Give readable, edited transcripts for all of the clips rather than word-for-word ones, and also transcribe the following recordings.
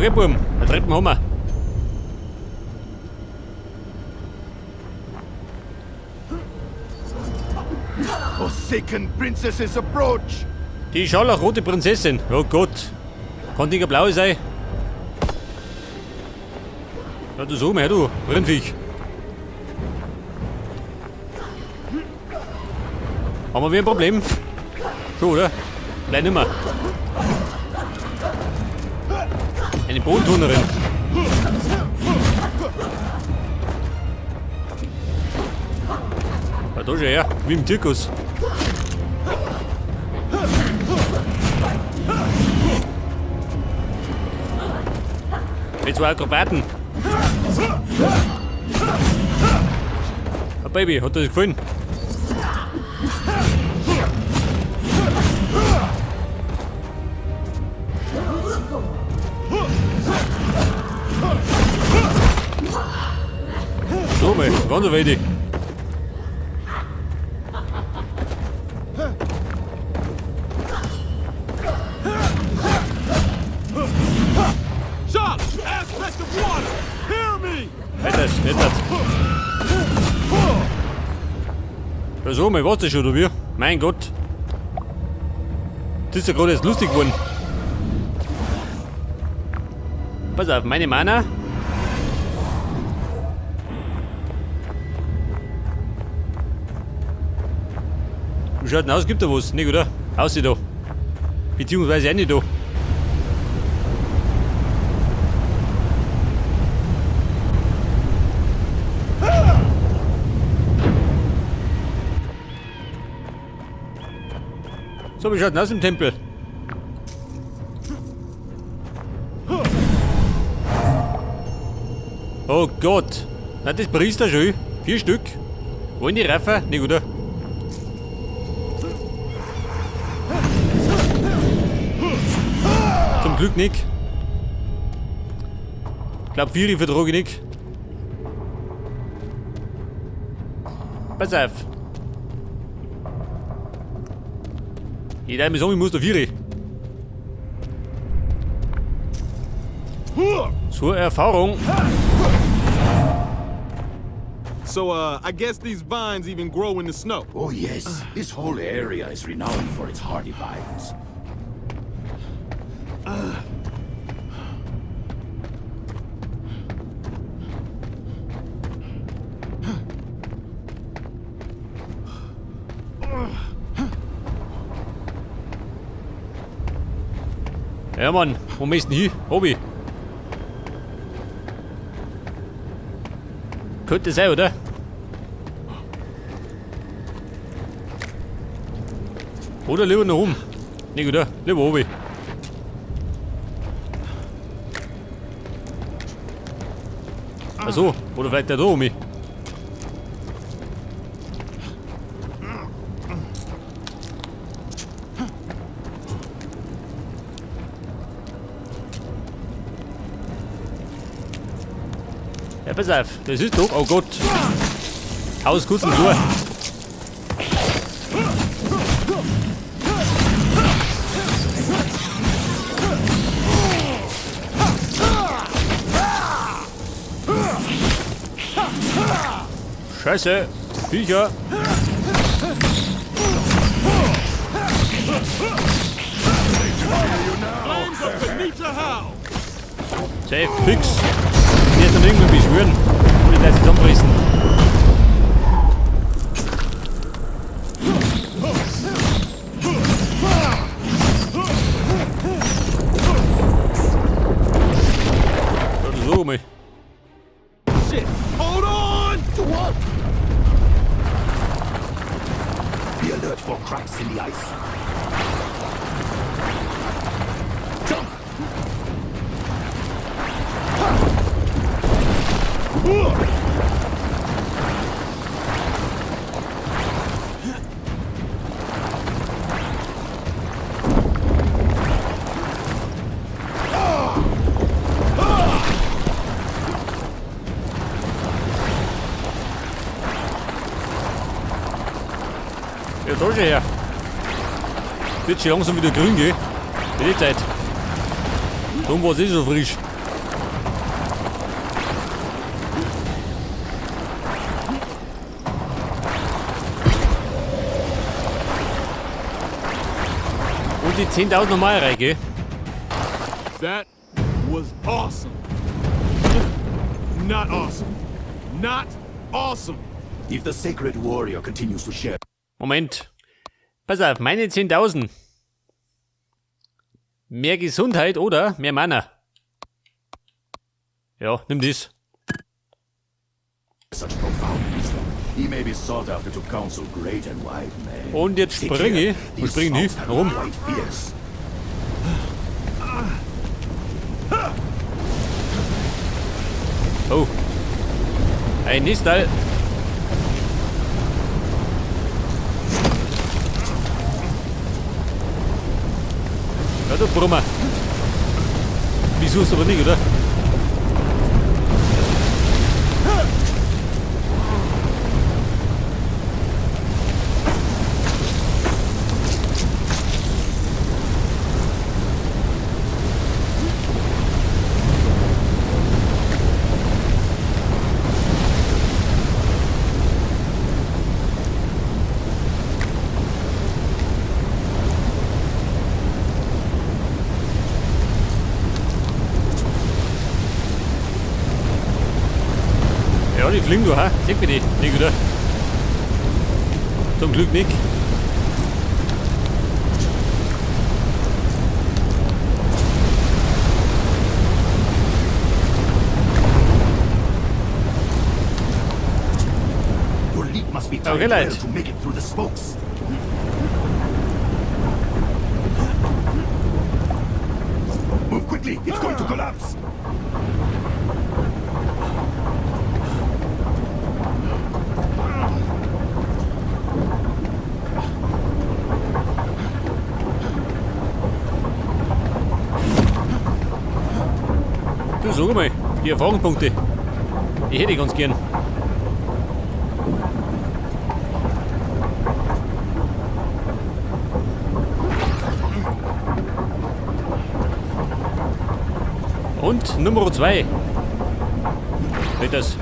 Okay, Buben, eine Treppen haben wir. Forsaken princesses approach! Die scharlachrote Prinzessin. Oh Gott. Kann die blaue sein? Ja, du so, her, du. Rindviech. Haben wir wieder ein Problem? Schon, oder? Bleib nimmer. Eine Bodenturnerin. Ja, da schon her. Wie im Zirkus. Mit zwei Akrobaten. Oh Baby, hat dir das gefallen? So mal, ganz wenig. Shot! Aspect of water! Hear me! Weiter, nicht das. Ja, so mal, war's das schon, oder wie? Mein Gott. Das ist ja gerade erst lustig geworden. Pass auf, meine Mana. Wie schaut denn aus? Gibt da was? Nicht, oder? Aussieht da. Beziehungsweise auch nicht da. So, wie schaut denn aus im Tempel? Oh Gott. Na, das Priester schon. 4 Stück. Wollen die Raffer? Nicht, oder? Zum Glück nicht. Ich glaub, 4 vertrage ich nicht. Pass auf. Ich darf mir sagen, ich muss da 4. Zur Erfahrung. So, I guess these vines even grow in the snow. Oh yes, this whole area is renowned for its hardy vines. Ja Mann, wo möchtest du denn hin? Hobby. Könnte sein, oder? Oder lieber nach oben. Nicht, oder? Lieber oben. Achso, oder vielleicht der da oben. Ja, pass auf, das ist doch. Oh Gott. Haus kurz und Tor. Scheiße. Viecher. Safe, fix. Jetzt noch irgendwie beschwören. Und ich gleich zusammenfressen. So mal. Shit! Hold on! To what? Be alert for cracks in the ice. Jump! Ja, da schon her. Wird schon langsam wieder grün, gell? Wird die Zeit. Darum war's eh so frisch. Meine 10.000 normal rein, gell? That was awesome. Not awesome. Not awesome. If the sacred warrior continues to share Moment. Pass auf, meine 10.000. Mehr Gesundheit oder mehr Mana? Ja, nimm das. Such profound wisdom, he may be sought after to counsel great and wise men. Und jetzt Take springe care. ich. Wo These springe ich spouts hin? can be Warum? quite fierce. Oh. Ein Nistal. Ja, du Brummer. Wieso ist aber nicht, oder? Ja, die fliegen da, ha? Sieht man die? Nicht, oder? Zum Glück nicht. Your leap must be timed Okay, well lad. to make it through the spokes. Move quickly, it's going to collapse. Du, sag mal, die Erfahrungspunkte. Die hätte ich ganz gern. Und Nummer 2. Geht das?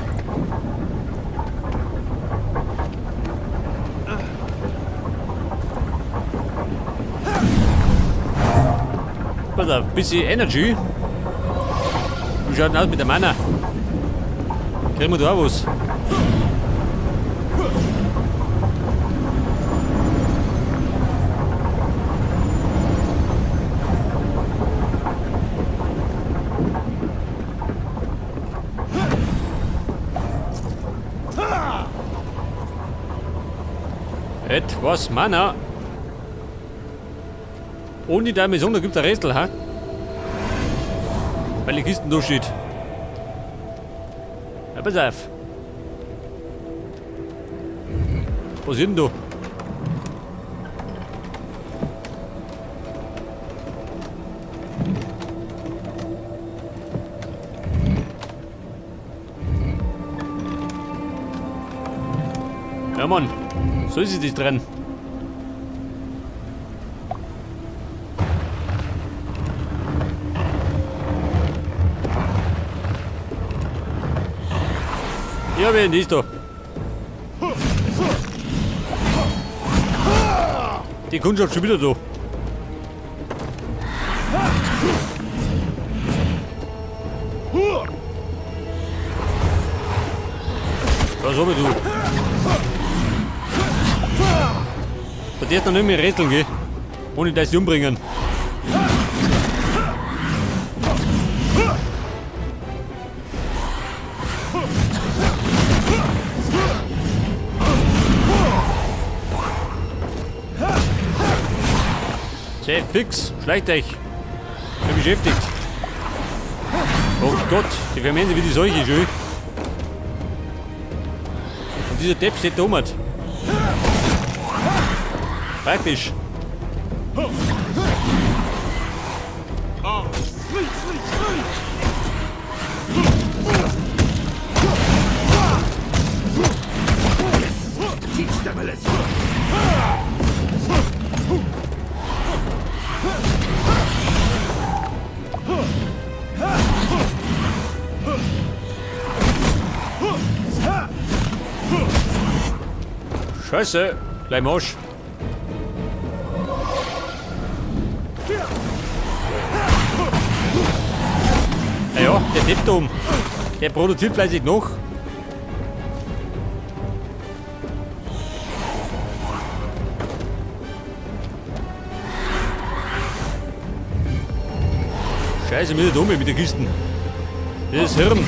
Pass auf, bisschen Energy. Wie schaut denn aus mit der Mana? Kriegen wir da auch was? Etwas Mana. Ohne die Dimension, da gibt's ein Rätsel, ha? Weil die Kisten da steht. Ja, pass auf. Was ist denn da? Ja, Mann. So ist es nicht dran. Ja, wer ist da? Die Kundschaft schon wieder da. Was hab ich du? Da darfst du noch nicht mehr rätseln, gell? Ohne dass sie umbringen. Sehr fix, schleicht euch. Bin beschäftigt. Oh Gott, die vermehren sich wie die Seuche, schön. Und dieser Depp steht da oben. Praktisch. Oh, sleep, sleep, sleep. Teach them a lesson. Scheiße, gleich im Arsch. Naja, der Depp da oben, der produziert fleißig noch. Scheiße, mir dumme mit den Kisten. Das ist Hirn.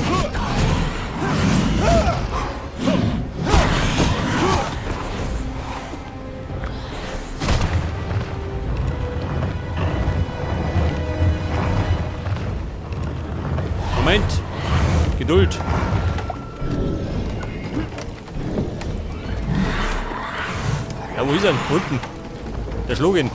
Moment. Geduld. Ja, wo ist er? Unten. Der schlug ihn.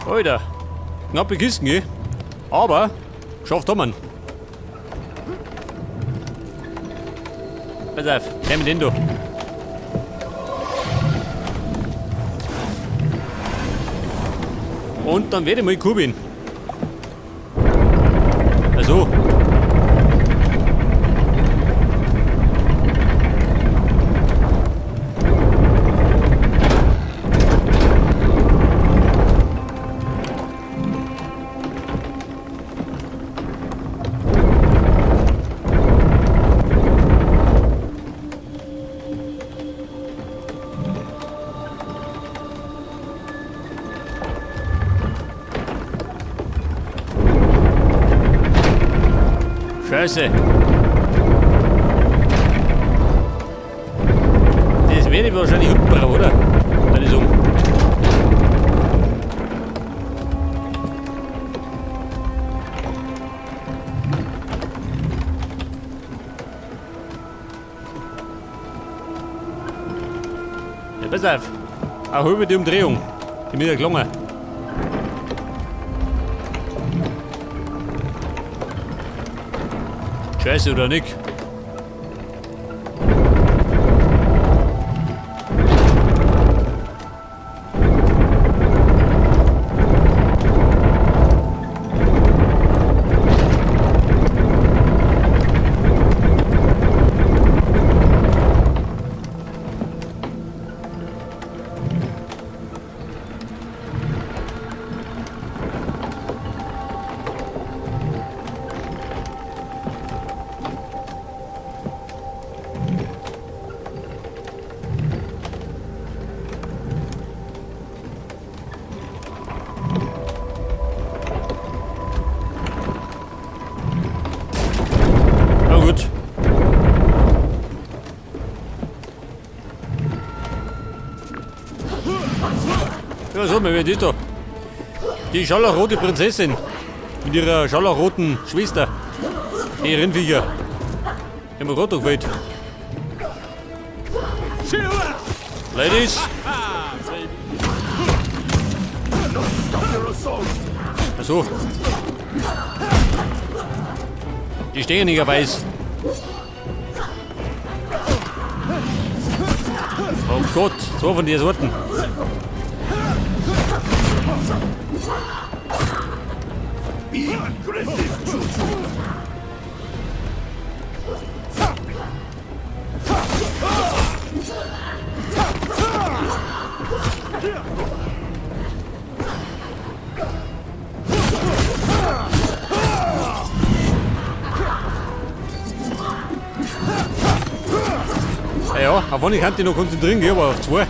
Alter, knappe Kisten, gell? Aber geschafft haben wir ihn. Pass auf, her mit den da. Und dann werde ich mal kurbeln. Also. Scheiße. Das werde ich wahrscheinlich unten brauchen, oder? Würde ich sagen. Ja, pass auf. Eine halbe Umdrehung. Die mir gelungen. Scheiße, oder nicht? Na gut. Ja, so, wir werden da. Die scharlachrote Prinzessin. Mit ihrer scharlachroten Schwester. Die Rennviecher. Die haben wir gerade gewählt. Ladies. Achso. Die stehen nicht auf Eis. Oh Gott, so von der Sorten. Ja, auf eine kann ich noch konzentrieren, gell, aber auf zwei.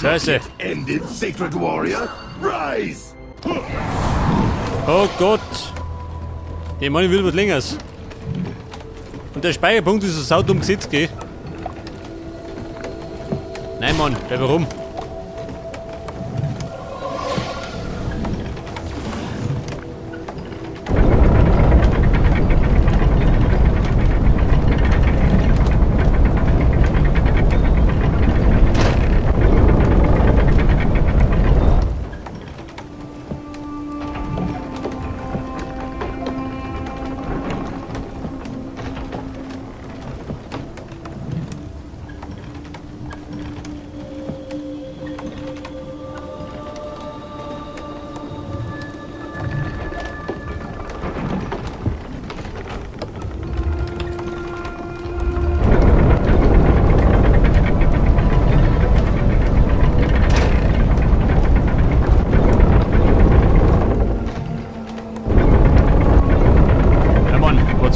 Scheiße. Ended, sacred warrior. Rise! Oh Gott. Der Mann will was Längeres. Und der Speicherpunkt ist so saudumm gesetzt, gell? Nein, Mann, bleib rum.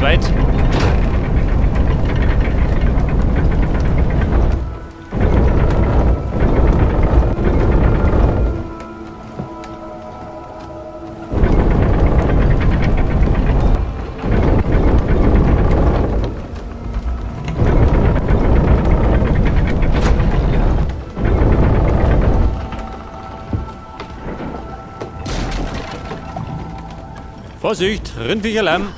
zweit. Vorsicht, Rindviecherlamm.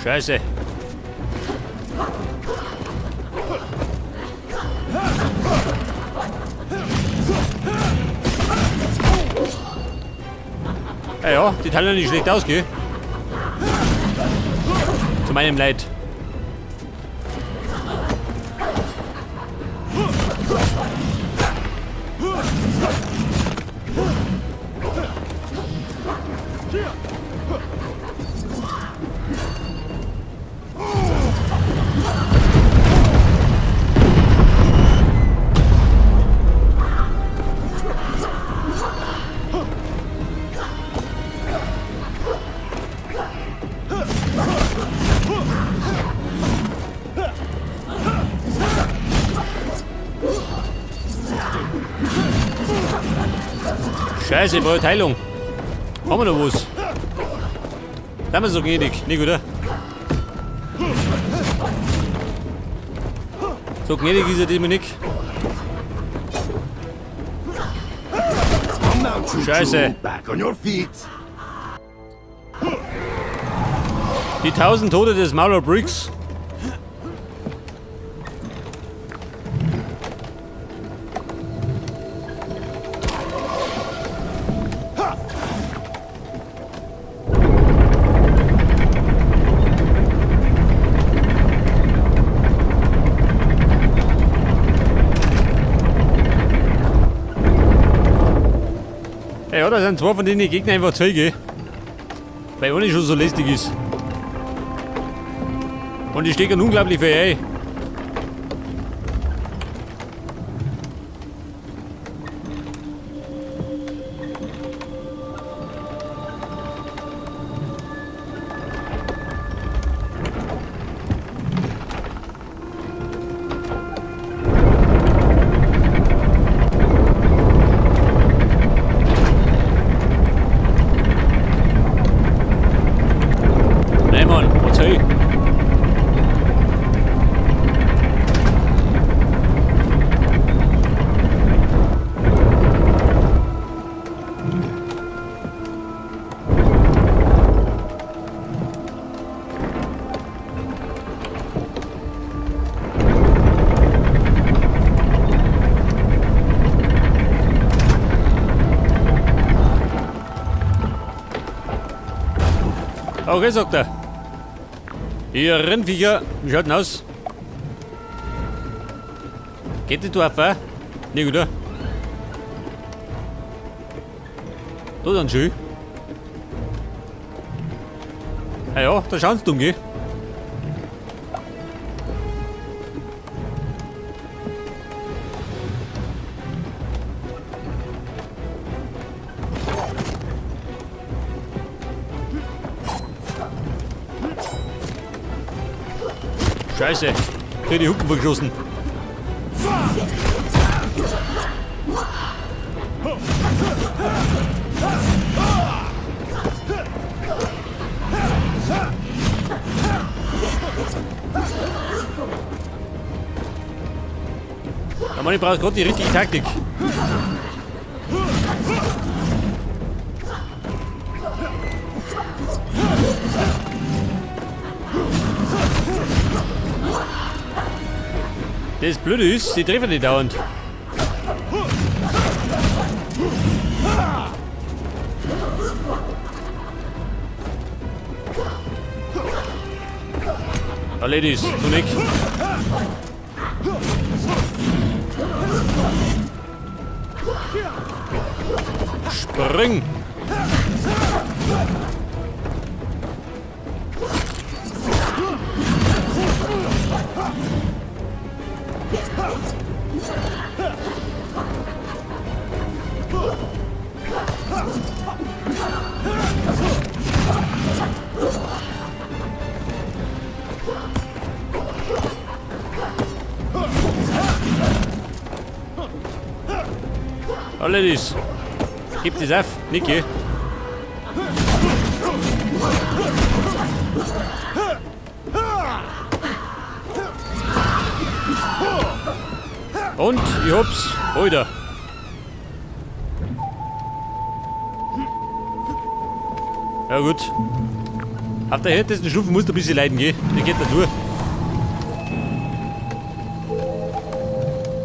Scheiße. Ja, ja, die teilen nicht schlecht aus, gell? Zu meinem Leid. Scheiße, ich brauche Heilung. Haben wir noch was? Sind wir so gnädig, nicht, oder? So gnädig ist er diesmal nicht. Come now, Choo-Choo. Scheiße. Back on your feet. Die 1000 Tote des Mauler Briggs. Ja, da sind zwei von denen Gegner einfach Zeug, weil ohne schon so lästig ist. Und die stecken unglaublich viel ein. Nein, Mann, was soll ich? Okay, sagt er. Ihr Rennviecher, wie schaut denn aus? Geht das Dorf, äh? Nicht, oder? Da dann schön. Ah ja, da schauen sie dumm, gell? Scheiße, krieg die Hucken verschossen. Ja, Mann, ich brauche gerade die richtige Taktik. Das Blöde ist, sie treffen nicht dauernd. Ah, Ladies, du nicht. Spring! Ja, Ladies. Gebt es auf, Niki. Und ich hab's. Alter. Ja gut. Auf der härtesten Stufe musst du ein bisschen leiden, gell? Die geht dazu.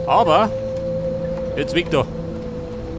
Aber jetzt weg da.